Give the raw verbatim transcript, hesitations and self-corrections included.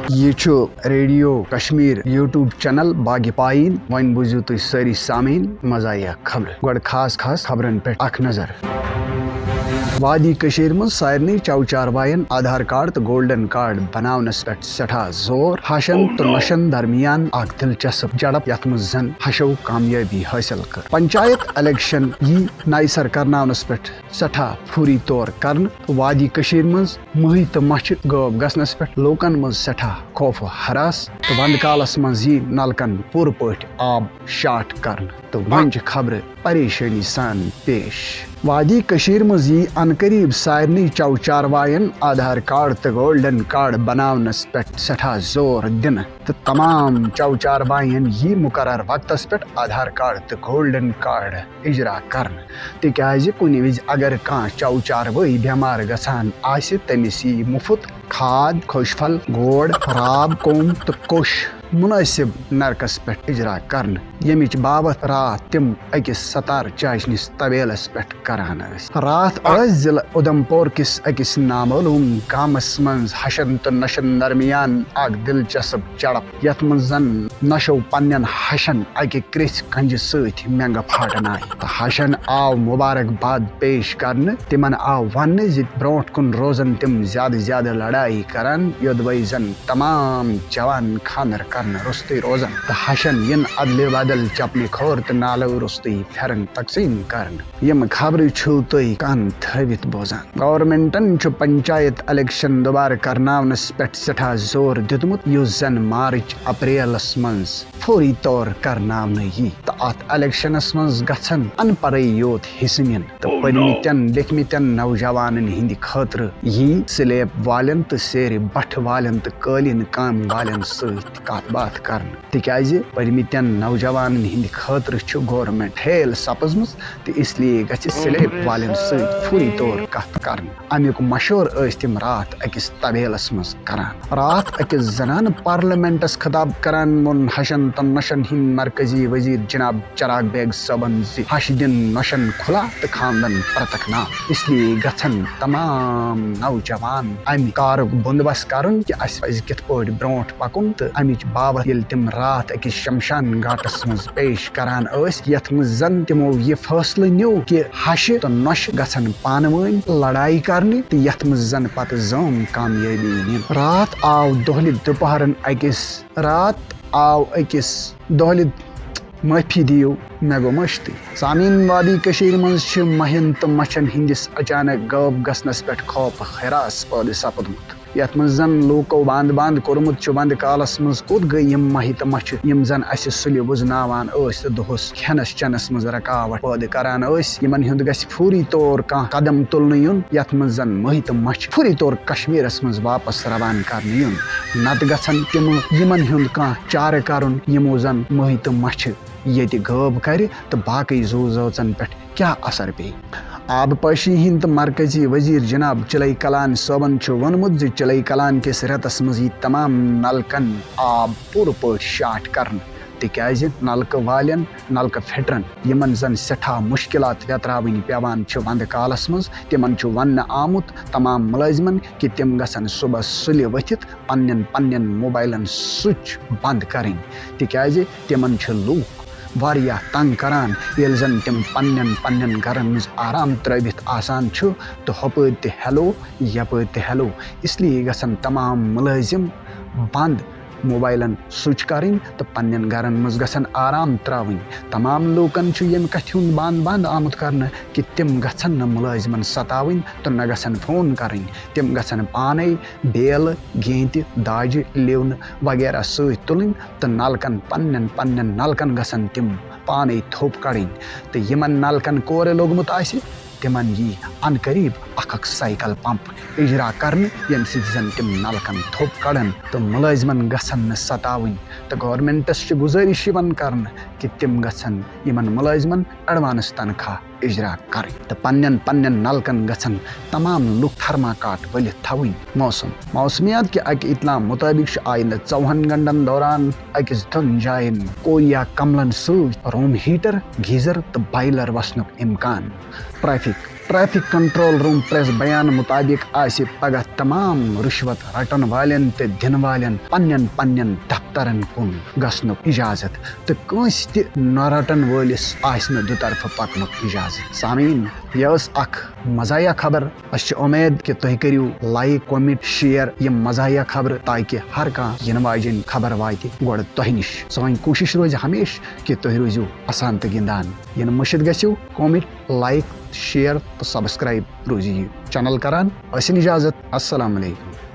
یہِ چھُ radio Kashmir YouTube channel باغِ پاییٖن۔ وۄنۍ بوٗزِو تُہۍ سٲری سامعیٖن مزاحیہ خبرٕ۔ گۄڈٕ خاص خاص خبرن پٮ۪ٹھ اکھ نظر۔ وادی کٔشیٖر منٛز سارنٕے چو چاروایَن آدھار کارڈ تہٕ گولڈن کارڈ بناونس پٮ۪ٹھ سٮ۪ٹھاہ زور۔ ہشن تہٕ نۄشن درمیان اکھ دلچسپ جھڑپ، یتھ منٛز زن ہشو کامیٲبی حٲصِل کٔر۔ پنچایت الیکشن یی نَیہِ سر کرناونس پٮ۪ٹھ سٮ۪ٹھاہ فوری طور کرنہٕ۔ وادی کٔشیٖر منٛز مٔہۍ تہٕ مچھِ غٲب گژھنس پٮ۪ٹھ لوٗکن منٛز سٮ۪ٹھاہ خوف و ہراس، تہٕ ونٛدٕ کالس منٛز یی نلکن پوٗرٕ پٲٹھۍ آب شاٹ کرنہٕ۔ تہٕ وۄنۍ چھِ خبرٕ پریشٲنی سان پیش۔ وادی کٔشیٖر منٛز یی عنقریب سارنٕے چو چاروایَن آدھار کارڈ تہٕ گولڈن کارڈ بناونس پٮ۪ٹھ سٮ۪ٹھاہ زور دِنہٕ، تہٕ تمام چو چاروایَن یی مقرر وقتس پٮ۪ٹھ آدھار کارڈ تہٕ گولڈن کارڈ اجرا کرنہٕ، تِکیازِ کُنہِ وِزِ اگر کانٛہہ چو چاروٲے بٮ۪مار گژھان آسہِ، تٔمِس یی مُفت کھاد، خۄش پھل، گوڑ، راب، کوٚم تہٕ کوٚش منٲسِب نرخس پٮ۪ٹھ اجرا کرنہٕ، ییٚمِچ باوتھ راتھ تِم أکِس ستار چاچنِس طویلس پٮ۪ٹھ کران ٲسۍ۔ راتھ ٲس ضلع اُدھمپور کِس أکِس نامعلوم گامس منٛز ہشن تہٕ نۄشن درمیان اکھ دلچسپ جھڑپ، یتھ منٛز زن نۄشو پننٮ۪ن ہشن اکہِ کرٛژھِ کنجہِ سۭتۍ مٮ۪نٛگہٕ پھاٹنایہِ۔ تہٕ ہشن آو مبارک باد پیش کرنہٕ۔ تِمن آو وننہٕ زِ برونٛٹھ کُن روزن تِم زیادٕ زیادٕ لڑایہِ کران، یوٚدوَے زن تمام جوان خانٛدر کرنہٕ روٚستُے روزن تہٕ ہشن یِن ادلہِ بدل چپنہِ کھور تہٕ نالو روٚستُے پھٮ۪رن تقسیٖم کرنہٕ۔ یِم خبرٕ چھِو تُہۍ کن تھٲوِتھ بوزان۔ گورنمنٹن چھُ پنچایت الیکشن دوبارٕ کرناونس پٮ۪ٹھ سٮ۪ٹھاہ زور دیُتمُت، یُس زن مارچ اپریلس منٛز فوری طور کرناونہٕ یی تہٕ اتھ الیکشنس منٛز گژھن ان پرے یوت حصہٕ نِنۍ تہٕ پٔرمٕتٮ۪ن لیکھمٕتٮ۪ن نوجوانن ہٕنٛدِ خٲطرٕ یی سلیب والٮ۪ن تہٕ سیرِ بٹھٕ والٮ۪ن تہٕ قٲلیٖن کامہِ والٮ۪ن سۭتۍ کتھ باتھ کرنہٕ، تِکیازِ پٔرمٕتٮ۪ن نوجوانن ہٕنٛدِ خٲطرٕ چھُ گورنمنٹ فیل سپٕزمٕژ تہٕ اس لیے گژھِ سلیب والٮ۪ن سۭتۍ فوری طور کتھ کرنہٕ۔ امیُک مشورٕ ٲسۍ تِم راتھ أکِس طویلس منٛز کران۔ راتھ أکِس زنانہٕ پارلیمنٹس خطاب کران ووٚن ہشن تہٕ نۄشن ہٕنٛدۍ مرکزی وزیر جناب چراغ بیگ صٲبن زِ ہش دِن نۄشن کھُلا تہٕ خاندن پرتکھ نام۔ اس لیے گژھن تمام نوجوان امہِ کارُک بندوبست کرُن کہِ اسہِ پزِ کِتھ پٲٹھۍ برونٛٹھ پکُن تہٕ امِچ باوتھ ییٚلہِ تِم راتھ أکِس شمشان گھاٹس منٛز پیش کران ٲسۍ، یتھ منٛز زن تِمو یہِ فٲصلہٕ نیوٗ کہِ ہشہِ تہٕ نۄشہِ گژھن پانہٕ وٲنۍ لڑایہِ کرنہِ تہٕ یتھ منٛز زن پتہٕ زٲم کامیٲبی نِن۔ راتھ آو دۄہلہِ دُپہرن أکِس، راتھ آو أکِس دۄہلہِ، معٲفی دِیِو، مےٚ گوٚو مٔشتٕے۔ سامعیٖن، وادی کٔشیٖرِ منٛز چھِ مہٮ۪ن تہٕ مچھن ہٕنٛدِس اچانک غٲب گژھنس پٮ۪ٹھ خوف ہراس پٲدٕ سپُدمُت، یتھ منٛز زن لوٗکو بند بند کوٚرمُت چھُ۔ ونٛدٕ کالس منٛز کوٚت گٔے یِم مہہِ تہٕ مچھِ، یِم زن اسہِ سُلہِ وُزناوان ٲسۍ تہٕ دۄہس کھٮ۪نس چٮ۪نس منٛز رکاوٹ پٲدٕ کران ٲسۍ؟ یِمن ہُنٛد گژھِ فوری طور کانٛہہ قدم تُلنہٕ یُن، یتھ منٛز زن مہۍ تہٕ مچھِ فوری طور کشمیرس منٛز واپس روانہٕ کرنہٕ یُن۔ نتہٕ گژھن تِم یِمن ہُنٛد کانٛہہ چارٕ کرُن، یِمو زن مہۍ تہٕ مچھِ ییٚتہِ غٲب کرِ تہٕ باقٕے زُو زٲژن پٮ۪ٹھ کیٛاہ اثر پیٚیہِ۔ آبپاشی ہٕنٛدۍ تہٕ مرکزی وزیر جناب چلے کلان صٲبن چھُ ووٚنمُت زِ چلے کلان کِس رٮ۪تس منٛز یی تمام نلکن آب پوٗرٕ پٲٹھۍ شاٹ کرنہٕ، تِکیازِ نلکہٕ والٮ۪ن، نلکہٕ فٹرن، یِمن زن سٮ۪ٹھاہ مُشکِلات ویتراوٕنۍ پٮ۪وان چھِ ونٛدٕ کالس منٛز، تِمن چھُ وننہٕ آمُت تمام مُلٲزمن کہِ تِم گژھن صُبحس سُلہِ ؤتھِتھ پننٮ۪ن پننٮ۪ن موبایلن سُچ بند کرٕنۍ، تِکیازِ تِمن چھِ لوٗکھ واریاہ تنگ کران، ییٚلہِ زن تِم پننٮ۪ن پننٮ۪ن گرن منٛز آرام ترٲوِتھ آسان چھُ تہٕ ہۄپٲرۍ تہِ ہیلو، یپٲرۍ تہِ ہیلو۔ اس لیے گژھن تمام مُلٲزم بند موبایلن سُچ کرٕنۍ تہٕ پننٮ۪ن گرن منٛز گژھن آرام تراوٕنۍ۔ تمام لوٗکن چھُ ییٚمہِ کتھِ ہُنٛد بند بند آمُت کرنہٕ کہِ تِم گژھن نہٕ مُلٲزمن ستاوٕنۍ تہٕ نہ گژھن فون کرٕنۍ۔ تِم گژھن پانے بیلہٕ، گینتہِ، داجہِ، لیونہٕ وغیرہ سۭتۍ تُلٕنۍ تہٕ نلکن، پننٮ۪ن پننٮ۪ن نلکن گژھن تِم پانے تھوٚپ کڑٕنۍ تہٕ یِمن نلکن کورِ لوٚگمُت آسہِ، تِمن یی عنقریب اکھ اکھ سائیکل پمپ اجرا کرنہٕ، ییٚمہِ سۭتۍ زن تِم نلکن تھوٚپ کڑن تہٕ مُلٲزمن گژھن نہٕ ستاوٕنۍ۔ تہٕ گورنمنٹس چھِ گُزٲرِش یِوان کرنہٕ کہِ تِم گژھن یِمن مُلٲزمن ایڈوانس تنخواہ اجرا کرٕنۍ تہٕ پننٮ۪ن پننٮ۪ن نلکن گژھن تمام لُکھ تھرماکاٹ ؤلِتھ تھاوٕنۍ۔ موسم۔ موسمیات کہِ اکہِ اطلاع مطٲبق چھُ آیندٕ ژوٚوُہن گھنٹن دوران أکِس دۄن جاین کوریہ کملن سۭتۍ روم ہیٹر، گیزر تہٕ بایلر وسنُک امکان۔ Traffic. Traffic control room press بیان مطابق آسہِ پگاہ تمام رشوت رٹن والٮ۪ن تہٕ دِنہٕ والٮ۪ن پننٮ۪ن پننٮ۪ن دفترن کُن گژھنُک اجازت تہٕ کٲنٛسہِ تہِ نہ رٹن وٲلِس آسہِ نہٕ دُطرفہٕ پکنُک اجازت۔ سامعین، یہِ ٲس اکھ مزاحیہ خبر۔ أسۍ چھِ اُمید کہِ تُہۍ کٔرِو لایک، کومنٹ، شیئر یِم مزاحیہ خبرٕ، تاکہِ ہر کانٛہہ یِنہٕ واجٮ۪ن خبر واتہِ گۄڈٕ تۄہہِ نِش۔ سٲنۍ کوٗشش روزِ ہمیشہِ کہِ تُہۍ روٗزِو اسان تہٕ گِنٛدان۔ یِنہٕ مٔشِتھ گژھِو کومنٹ، لایک، شیئر تہٕ سبسکرائب روٗزِو یہِ چینل کران۔ ٲسِن اجازت۔ السلام علیکم۔